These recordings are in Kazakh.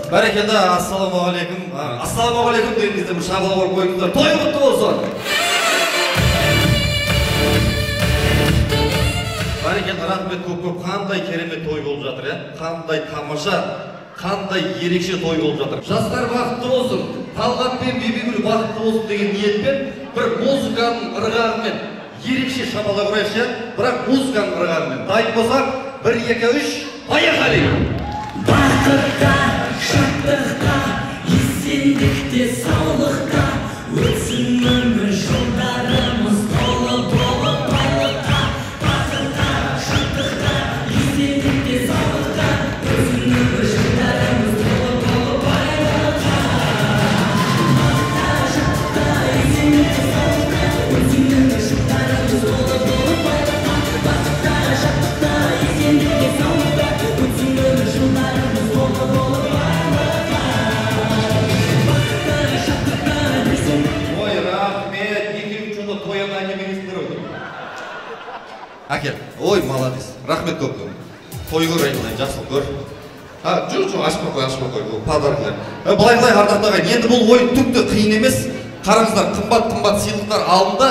Бәрекелді, ассалаумағалейкум. Ассалаумағалейкум деген кезде бір шапалақ ұрып қойыңыздар. Той құтты болсын. Бәрекелді, рахмет көп-көп. Қандай керемет той болып жатыр, иә? Қандай тамаша, қандай ерекше той болып жатыр. Жастар бақытты болсын, Талғат пен Бибігүл бақытты болсын деген ниетпен бір музыканың ырғағымен ерекше шапалақ ұрайықшы, бірақ музыканың ырғағымен. Дайын болсақ, 1, 2, 3, поехали! Бақытта, шаттықта, есендікте, саулықта, өтсін өмір жылдарымыз толы болып байлыққа. Бақытта, шаттықта, есендікте, саулықта, өтсін өмір жылдарымыз толы болып байлыққа. Бақытта, шаттықта, есендікте, саулықта, өтсін өмір жылдарымыз толы болып байлыққа. Бақытта, шаттықта, есендікте, саулықта, өтсін өмір жылдарымыз толы болып байлыққа. Бақытта, шаттықта, есендікте. Ой, рахмет, екеуің что-то тояны әкелмегенсіңдер ғой. Әкел. Ой, молодец. Рахмет көп көп. Той көр айналайын, жақсылық көр. А, жоқ, жоқ, ашпай қой, ашпай қой, бұл подаркілер. Былай былай, ардақты ағайын, енді бұл ойын түк те қиын емес. Қараңыздар, қымбат-қымбат сыйлықтар алынды.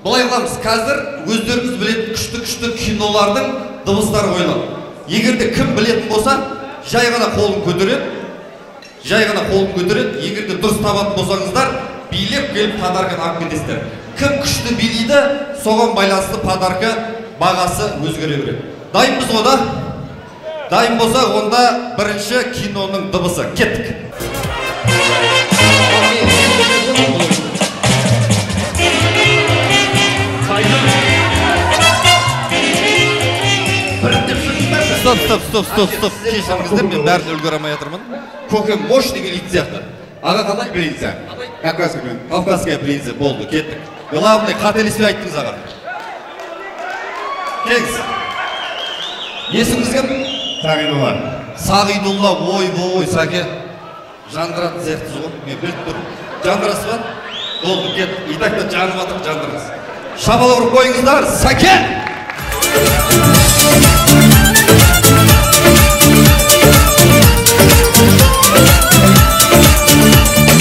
Былай қыламыз, қазір өздеріңіз білетін күшті-күшті кинолардың дыбыстары қойылады. Егер де кім білетін болса, жай ғана қолын көтереді. Жай ғана қолын көтереді. Егер де дұрыс табатын болсаңыздар, билеп келіп подарканы алып кетесіздер. Кім күшті билейді, соған байланысты подарка бағасы өзгере береді. Дайынбыз ғой да? Дайын болса, онда бірінші киноның дыбысы. Кеттік. Стоп, стоп, стоп, стоп, стоп. Кешіріңіздер, мен бәрін үлгере алмай жатырмын. Көкем мощный билейтін сияқты. Аға қалай? Пленница. Кавказская пленница. Кавказская пленница болды, кеттік. Главный, қателеспей айттыңыз аға. Келіңіз. Есіміңіз кім? Сағидулла. Сағидулла, ой, ой, Сәке. Жандыратын сияқтысыз ғой, мен біліп тұрмын. Жандырасыз ба? Болды, кеттік. И так та жанып жатыр, жандырыңыз. Шапалақ ұрып қойыңыздар, Сәке!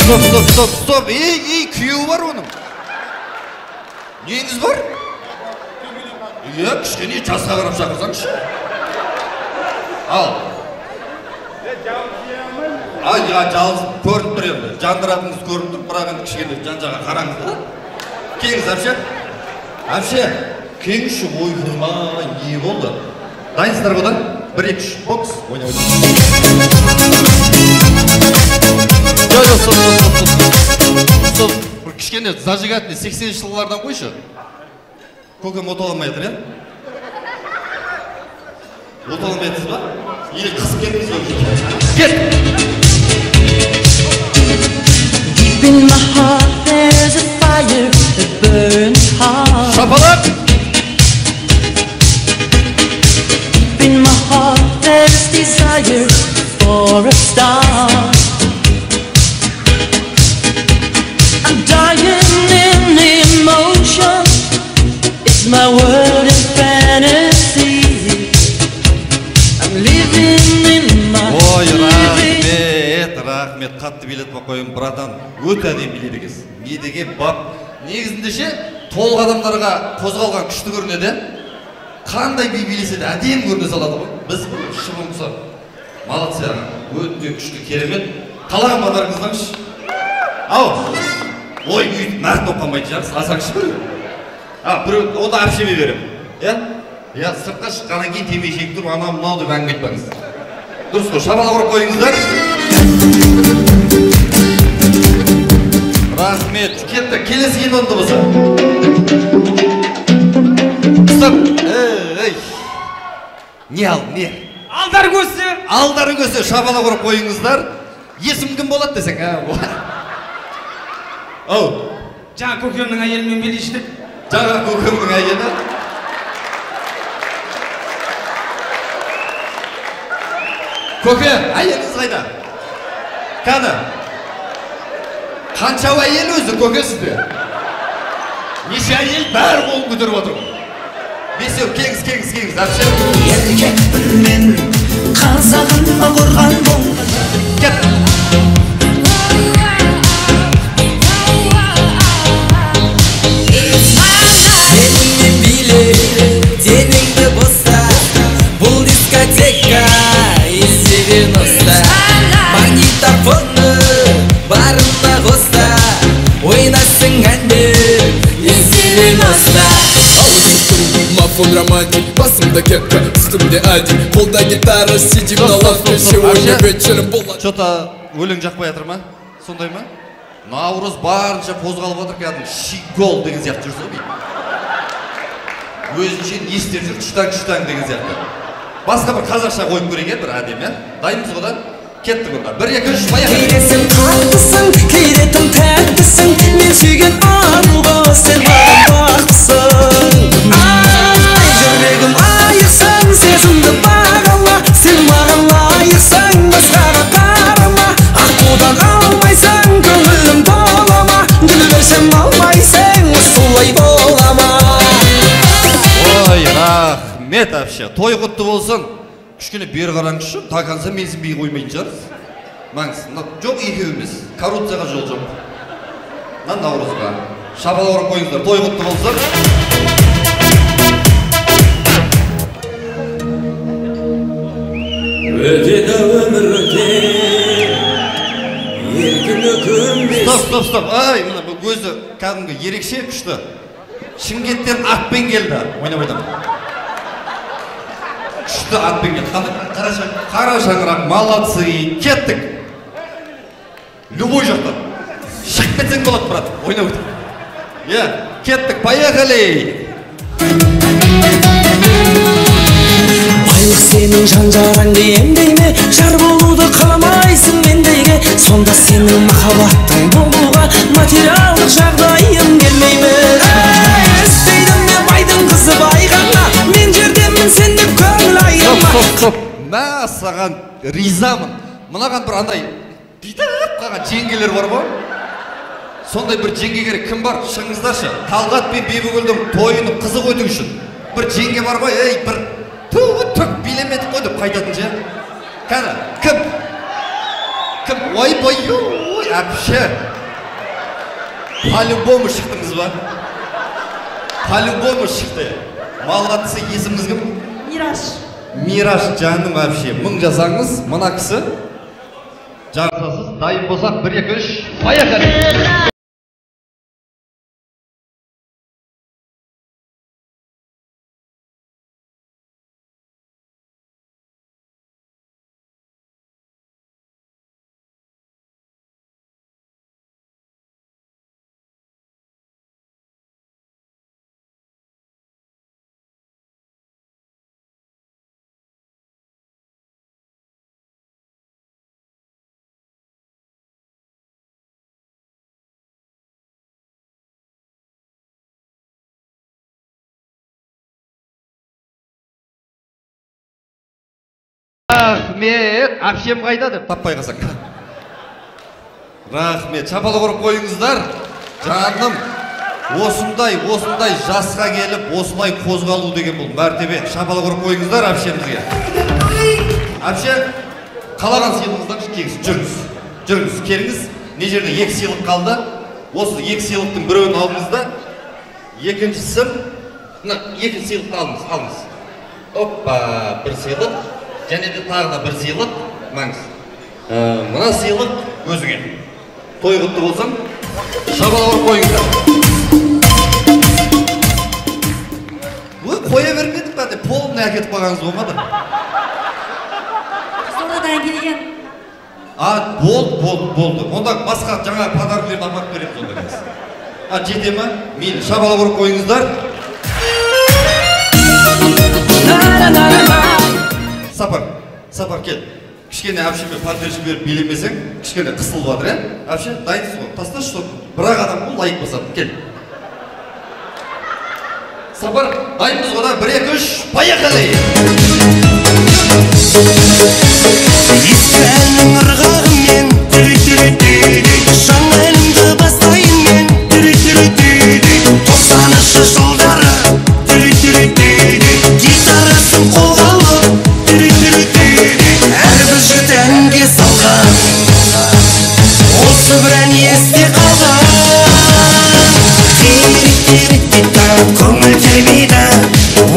Стоп, стоп, стоп, стоп. Ей, ей, күйеуі бар оның. Неңіз бар? Иә, кішкене жасқа қарап шақырсаңызшы. Ал. Ай, жалғыз көрініп тұр енді. Жандыратыныңыз көрініп тұр, бірақ енді кішкене жан-жаға қараңыз да. Келіңіз, әпше. Әпше, келіңізші, ойбай, не болды? Дайынсыздар ғой да? 1, 2, 3, бокс. Ойна, ойна. Жоқ, жоқ, стоп, стоп, стоп, стоп. Стоп. Бір кішкене зажигательный 80-ші жылдардан қойшы. Көкем от ала алмай жатыр, иә? От ала алмай жатсыз ба? Или қысып кеттіңіз ба? Кет! Deep in my heart there's a fire that burns hard. Шапалақ! Deep in my heart there's desire for a star. I'm dying in emotion. It's my world in fantasy. I'm living in my Ой, living. рахмет, рахмет. Қатты билетіп қойын, братан. Өте әдемі билейді екенсіз. Не деген бап. Негізінде ше, толық адамдарға қозғалған күшті көрінеді. Қандай би билесе де әдемі көріне салады ғой. Біз бұл шыбын құсап. Молодцы, аға. Өте күшті, керемет. Қалаған подаркаңызды алыңызшы. Ау. Ой, өйтіп мәрт болып қалмайтын шығарсыз. Алсаңызшы біреу. А, біреу, онда әпшеме беремін. Иә? Иә, сыртқа шыққаннан кейін темекі шегіп тұрып, анау мынау деп әңгіме айтпаңыз. Дұрыс қой, шапалақ ұрып қойыңыздар. Рахмет. Кетті. Келесі киноның дыбысы. Стоп. Ей, ей. Не ал, не? Алдар көсе. Алдар көсе, шапалақ ұрып қойыңыздар. Есім кім болады десең, а? Ау. Жаңа көкемнің әйелімен билештік. Жаңа көкемнің әйелі. Көке, әйеліңіз қайда? Кәні? Қанша әйел өзі көке сізде? Неше әйел бәрі қолын көтеріп отыр ғой. Бесеу, келіңіз, келіңіз, келіңіз, әпше. Еркекпін мен, қазағыма қорған болған. Кет. 90-та. Магнитофонны барына қоста, ойнасың әндер из 90-та. Мафон романтик, басымда кепка, үстімде адик, қолда гитара, сидим на лавке, сегодня вечером болады. Что-то өлең жақпай жатыр ма? Сондай ма? Наурыз барынша қозғалып отыр, кәдімгі щегол деген сияқты жүрсе бүйтіп. Өзінше не істеп жүр, читаң-читаң деген сияқты. Басқа бір қазақша қойып көрейік, бір әдемі, иә? Дайынбыз ғой да? Кеттік онда. 1, 2, 3, поехали! Кейде сен қаттысың, кейде тым тәттісің, мен сүйген аруға сен маған бақытсың. Ай, жүрегім айықсың, сезімді бағала, сен маған лайықсың, басқаға қарама. Аққудан алмайсың, көңілім тола ма, гүл берсем алмайсың, солай бола ма? Ой, рахмет әпше, той құтты болсын. Кішкене бері қараңызшы, до конца менсінбей қоймайтын шығарсыз. Маңыз, жоқ екеу емес, коррупцияға жол жоқ. Мына Наурызға. Шапалақ ұрып қойыңыздар, той құтты болсын. Өтеді өмір өте, еркін өкінбес. Стоп, стоп, стоп. Ай, мына бұл көзі кәдімгі ерекше күшті. Шымкенттен атпен келді. Ойнап айтамын. Күшті атпен келді. Қара шаңырақ, молодцы. Кеттік. Любой жақтан. Шығып кетсең болады, брат. Ойнап айтамын. Иә, кеттік, поехали. Байлық сенің жан жараңды емдей ме, жар болуды қаламайсың мендейге, сонда сенің махаббаттың болуға материалдық жағдайым келмей ме? Естейді ме байдың қызы байғана, мен жердемін сен деп көңіл айырма. Стоп, стоп, мә саған ризамын. Мынаған бір андай бүйтіп қалған жеңгелер бар ғой. Сондай бір жеңге керек. Кім бар? Шығыңыздаршы. Талғат пен Бибігүлдің тойын қызық өту үшін бір жеңге бар ғой, ей, бір түк билемедік қой деп қайтатын ше. Кәні, кім? Кім? Ойбай, ой, әпше. По-любому шықтыңыз ба? По-любому шықты. Молодцы, есіміңіз кім? Мираш. Мираш, жаным әпше. Мың жасаңыз, мына кісі. Жарысасыз, дайын болсақ, 1, 2, 3, поехали! Рахмет, әпшем қайда деп таппай қалсаң. Рахмет, шапалақ ұрып қойыңыздар. Жаным, осындай жасқа келіп, осылай қозғалу деген бұл мәртебе. Шапалақ ұрып қойыңыздар әпшемізге. Әпше, қалаған сыйлығыңыздан келіңіз, жүріңіз. Жүріңіз, келіңіз. Не жерде 2 сыйлық қалды. Осы 2 сыйлықтың біреуін алыңыз да, екіншісін, мына екінші сыйлықты алыңыз, алыңыз. Оппа, бір сыйлық. Және де тағы да бір сыйлық, маңыз. Мына сыйлық өзіңе. Той құтты болсын. Шапалақ ұрып қойыңыздар. Ой, қоя бермедік пе деп, полный әкетіп қалғаныңыз болмады. Қызылордадан келген. А, болды, болды, болды. Онда басқа жаңа подаркілерді апарып береміз онда қазір. А, жете ма? Мейлі, шапалақ ұрып қойыңыздар. Сапар, Сапар кел. Кішкене әпшеме поддержка беріп билемесең, кішкене қысылып жатыр, ә? Әпше, дайынсыз ғой. Тасташы сол. Бір-ақ адам ғой, лайк басады. Кел. Сапар, дайынбыз ғой да? 1, 2, 3, поехали! Ескі әннің ырғағымен, жаңа әнімді бастайын мен, 90-шы жылдары, гитарасын қолға алып, әрбір жігіт әнге салған, осы бір ән есте қалған. Көңіл тербейді,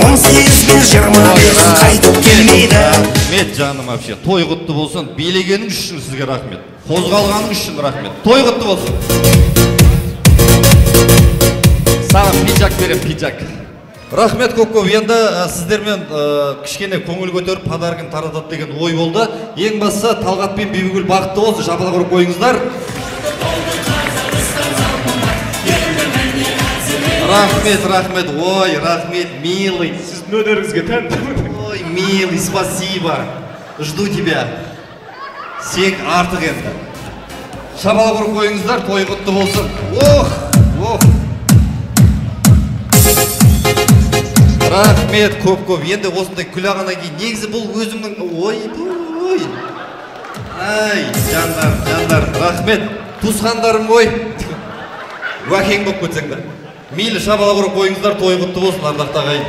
18 бен 25 қайтып келмейді. Рахмет, жаным, вообще. Той құтты болсын. Билегенің үшін сізге рахмет. Қозғалғаның үшін рахмет. Той құтты болсын. Саған пиджак берем, пиджак. Рахмет көп-көп. Енді сіздермен кішкене көңіл көтеріп подаркін таратады деген ой болды. Ең бастысы Талғат пен Бибігүл бақытты болсын. Шапалақ ұрып қойыңыздар. Рахмет, рахмет. Ой, рахмет, милый. Сіздің өнеріңізге тәнті. Ой, милый, спасибо. Жду тебя. Сен артық енді. Шапалақ ұрып қойыңыздар, той құтты болсын. Ох, ох. Рахмет көп-көп. Енді осындай күлағаннан кейін негізі бұл өзімнің ой, ой. Ай, жандар, жандар, рахмет. Туысқандарым ғой. Уәкең болып кетсең да. Мейлі, шапалақ ұрып қойыңыздар, той құтты болсын, ардақты ағайын.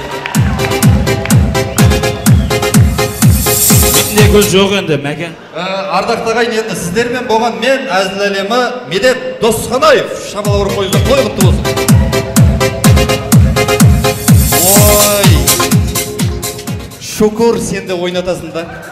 Менде көз жоқ енді, Мәкен. Ардақты ағайын, енді сіздермен болған мен, әзіл әлемі Медет Досқанаев. Шапалақ ұрып қойыңыздар, той құтты болсын. Ой, шүкір, сен де ойнатасың да.